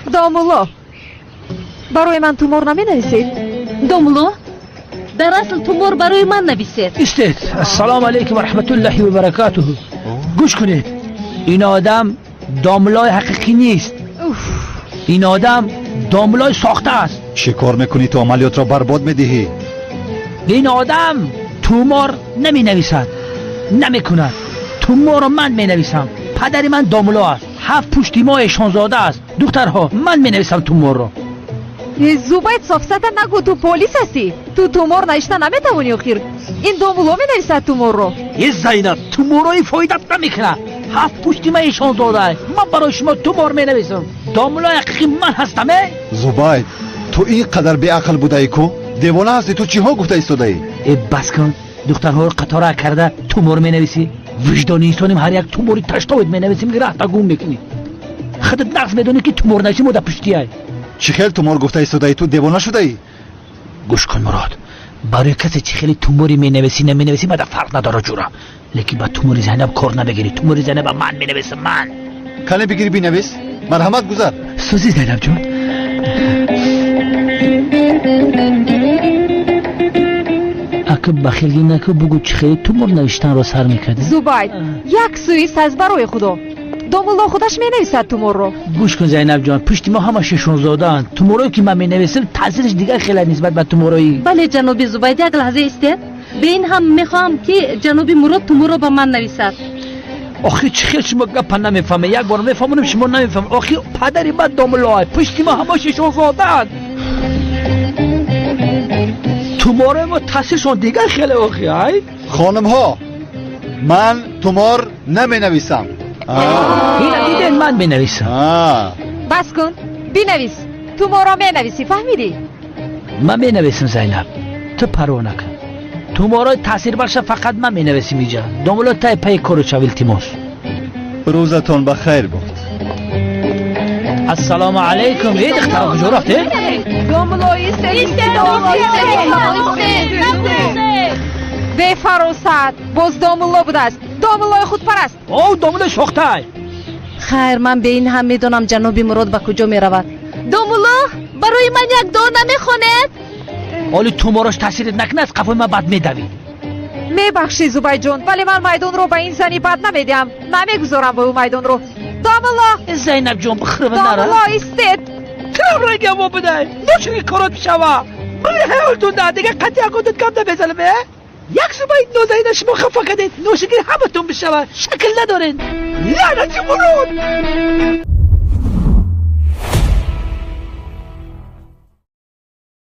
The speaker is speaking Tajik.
Домулло, барои ман тумор наменависед? Домулло, дар асл тумор барои ман нависед. Истед. Ассалому алайкум ва раҳматуллоҳи ва баракатуҳу. Гӯш кунед, ин одам домуллои ҳақиқӣ нест. Ин одам домуллои сохта аст. Чӣ кор мекунӣ? Ту амалиётро барбод медиҳӣ. Ин одам тумор наменависад, намекунад. Туморро ман менависам. Падари ман домулло аст, ҳафт пушти мо эшонзода аст. Духтарҳо, ман менависам туморро. Зубайд, софсата нагӯ, ту полис ҳастӣ, ту тумор навишта наметавонӣ. Охир ин домулло менависад туморро. Е, Зайнаб, туморои фоидат намекунад. Ҳафт пушти ман эшонзода. Ман барои шумо тумор менависам. Домуллои ҳақиқӣ ман ҳастам, е. Зубайд, ту ин қадар беақл будаӣ ку? Девона ҳастӣ ту? Чиҳо гуфта истодаӣ? Э, бас кун. Духтарҳоро қатора карда тумор менависӣ. Виҷдони инсоним, ҳар як тумори таштовид менависим, ки раҳта гум мекунӣ. Худат нағз медонӣ, ки тумор нависӣ мо дар пуштияй. Чӣ хел тумор гуфта истодаӣ? Ту девона шудаӣ? Гӯш кун, Мурод, барои касе чӣ хеле тумори менависӣ, наменависӣ, мада фарқ надорад, ҷура, лекин ба тумори Зайнаб кор намегирӣ. Тумори Зайнаба ман менависам, ман. Кане, бигир, бинавис. Марҳамат, гузар. Сӯзи, Зайнаб ҷон. Ака, бахилгӣ наку, бугӯ, чӣ хеле тумор навиштанро сар мекардӣ? Зубайд, як суист аз барои худо. Домулло худаш менависад туморро. Гӯш кун, Зайнаб ҷон, пушти мо ҳама шешонзодаанд. Туморое ки ман менависам, таъсираш дигар хеле нисбат ба туморои. Бале, ҷаноби Зубайд, як лаҳза истед. Бе ин ҳам мехоҳам, ки ҷаноби Мурод туморро ба ман нависад. Охир чӣ хел шумо гапа намефаҳмед? Як бор мефаҳмонам, шумо намефаҳмед. Охир падари ман домуллоа, пушти мо ҳама шешонзодаанд. Туморои мо таъсиршон дигар хеле, охи ай. Хонимҳо, ман тумор наменависам. Ина диден, ман менависам. Бас кун, бинавис. Туморро менависӣ, фаҳмидӣ? Ман менависам, Зайнаб, ту парво накун. Туморои таъсирбахша фақат ман менависим. Иҷа домулло тай пайи кору шав, илтимос. Рӯзатон ба хайр буд. Ассалому алайкум. Э, духтаро, куҷо рафтед? Домулло, истед! Бефаросат, боз домулло будааст, домуллои худпараст. О, домуллои сохтай. Хайр, ман бе ин ҳам медонам, ҷаноби Мурод ба куҷо меравад. Домулло, барои ман як дуо намехонед? Оли туморош таъсират накунад, қафои ман бад медавӣ. Мебахшӣ, Зубайдҷон, вале ман майдонро ба ин зани бад намедиҳам. Намегузорам ба ӯ майдонро. Домулло! Зайнаб ҷон, бихӯрва нара. Домулло, истед! Крамрангамо бидай, ношуги корот бишава. Ҳаёлтун да дига қатъи гап намезанам. Э, як зубаи нозанина шумо хафа кардед, ношукри ҳаматон бишава, шакл надоред. Лаънати Мурод.